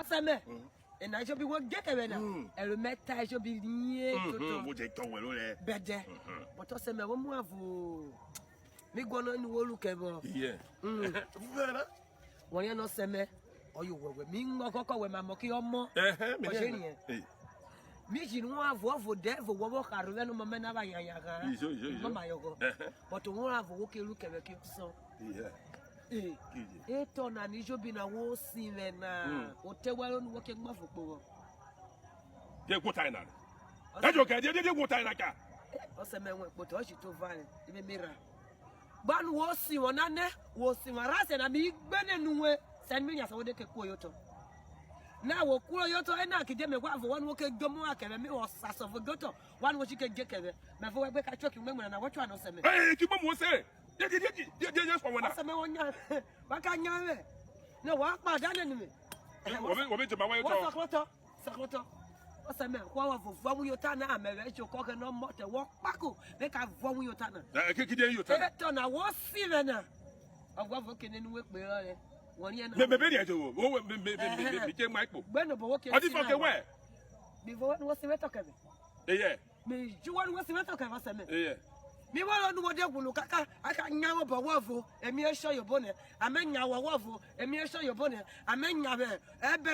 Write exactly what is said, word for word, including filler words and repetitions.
Ọsẹ mẹ, ena ejobi wo dje kẹ vwẹ na, ẹro mẹ ta ejobi riẹn toto. Wo je chọ wẹ ro rẹ. Bẹdẹ. But ọsẹ mẹ, wo mu avo. Mi guọnọ enu wo ru kẹ vwọ. Iye. Vwẹ na. Wọ riẹn nẹ ọsẹ mẹ, ọye owẹwẹ. Mi ngọ kọkọ wẹ mamọ kẹ ọmọ. Ẹhẹn, mi Ọjẹ riẹn. Riẹn. Mi ji nu avo ọvo dẹ evo wọ vwọ kharo vẹ nẹ ọmọ mẹ na vwẹ ayan yan ghan. Ijo, ijo, ijo. Mama yọghọ. Ẹhẹn. But owun avo wo ke ru kẹ vwẹ kẹ ọsọ. Iye. Eh, Kidie? Etọ na ni ejobi na wo sivwẹ na, o te wẹro nu wo ke gbọvo kpogho. Die ghwota na? Ọsẹ Ejo kẹ, die, die, die ghwota na ka? Ọsẹ mẹ wẹn kpotọ, ọ ji te ovwan rẹ eme me ra. Gba nu wo sivwọ na nẹ, wo sivwọ ra sẹ na mi gbene nu we, sẹ mi nya sẹ wo de ke kuo yotọ. Na wo kuo yotọ, ena kidie me ghwa vwọ wẹ nu wo ke djomo wa kẹ vwẹ, mi wọ sasọ vwẹ gotọ, wa nu wo ji ke dje kẹ vwẹ. Mẹ vwẹ wẹ gbe ka chọki umwemwe na, wọ chua na ọsẹ mẹ. Ee, ki gbọmọ ose. Die, die, die, die, die, die, die, fọ wẹ na. Ọsẹ mẹ wọ nya, wa ka nya vwẹ. Ne wa kpa da nene me. Wọ be, wọ be jẹ ma wẹ Wọ tọ. Sọklọtọ, sọklọtọ. Ọsẹ mẹ, wọ wa vwọ vwọ mu yota na, ame vẹ chokọ kẹ nọ mọtẹ, wọ kpako, me ka vwọ mu yota na. Ẹ, kí, kí dé yota na? Etọ na, wọ si vẹ na. Ọvuọvo ke nene uwe kpe rọre. Wọ riẹn na. Me, me, me riẹn je wo. Wo, wo, me, me, me, me, me, Ẹhẹn. Me je ma ikpo. Gbe no bo wo ke Ọdí si fọ na ke wọ. Wẹ. Mi vwo wẹ nu wo si wẹ tọ kẹ vwẹ. Eyẹ. Mi ju wẹ nu wo si wẹ tọ kẹ vwẹ ọsẹ mẹ. Eyẹ. Mi vwo ro nu wo de ghwunu kaka, a ka nya wẹ obọ wọ ọvo, emi e shọ yobo nẹ, a me nya wọ wọ ọvo, emi e shọ yobo nẹ, a me nya vwẹ ẹbẹ.